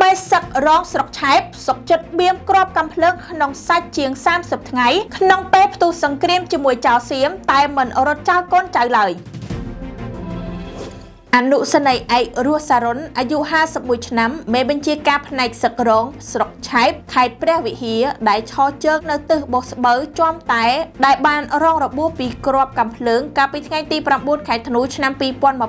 មេសឹករងស្រុកឆែបសុកចិត្តបៀមគ្រាប់កាំភ្លើងក្នុងសាច់ជាង30ថ្ងៃក្នុងពេលផ្ទុះសង្គ្រាមជាមួយចៅសៀមតែមិនរត់ចោលកូនចៅឡើយអនុសេនីយ៍ឯករស់សារុនអាយុ51ឆ្នាំមេបញ្ជាការផ្នែកសឹករងស្រុកឆែបខេត្តព្រះវិហារដែលឈរជើងនៅទិសបុស្បូវជាំតែដែលបានរងរបួសពីគ្រាប់កាំភ្លើងកាលពីថ្ងៃទី9ខែធ្នូឆ្នាំ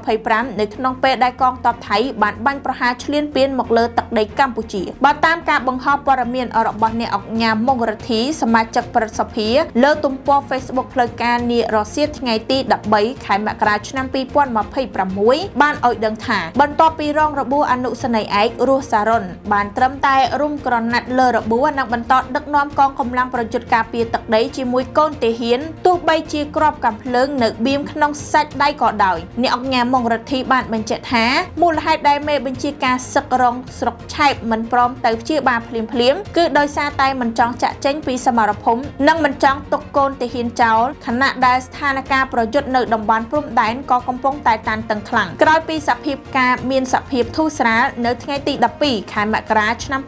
2025នៅក្នុងពេលដែលកងទ័ពថៃបានបាញ់ប្រហារឈ្លានពានមកលើទឹកដីកម្ពុជាបើតាមការបង្ហោះព័ត៌មានរបស់អ្នកអង្គញាមុងរិទ្ធីសមាជិកព្រឹទ្ធសភាលើទំព័រ Facebook ផ្លូវការនារសៀលថ្ងៃទី13ខែមករាឆ្នាំ2026បានឲ្យដឹងថាបន្ទាប់ពីរងរបួសអនុសេនីយ៍ឯករស់សារុនបានត្រឹមតែរុំក្រណាត់លើរបួសនិងបន្តដឹកនាំកងកម្លាំងប្រយុទ្ធការពារទឹកដីជាមួយកូនទាហានទោះបីជាគ្រាប់កាំភ្លើងនៅបៀមក្នុងសាច់ដៃក៏ដោយអ្នកអង្គញាមុងរិទ្ធីបានបញ្ជាក់ថាមូលហេតុដែលមេបញ្ជាការសឹករងស្រុកឆែបមិនព្រមទៅព្យាបាលភ្លាមៗគឺដោយសារតែមិនចង់ចាក់ចេញពីសមរភូមិនិងមិនចង់ទុកកូនទាហានចោលខណៈដែលស្ថានភាពប្រយុទ្ធនៅតំបន់ព្រំដែនក៏កំពុងតែតានតឹងខ្លាំងក្រោយពីសភាពការមានសភាពធូរស្រាលនៅថ្ងៃទី12ខែមករាឆ្នាំ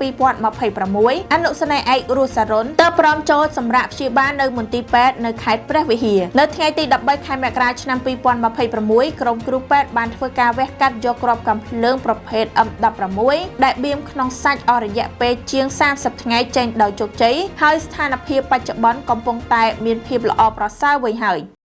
2026អនុសេនីយ៍ឯករស់សារុនទៅព្រមចូលសម្រាប់ព្យាបាលនៅមន្ទីរពេទ្យនៅខេត្តព្រះវិហារនៅថ្ងៃទី13ខែមករាឆ្នាំ2026ក្រុមគ្រូពេទ្យបានធ្វើការវះកាត់យកគ្រាប់កាំភ្លើងប្រភេទ M16 ដែលបៀមក្នុងសាច់អស់រយៈពេលជាង30ថ្ងៃចេញដោយជោគជ័យហើយស្ថានភាពបច្ចុប្បន្នកំពុងតែមានភាពល្អប្រសើរវិញហើយ។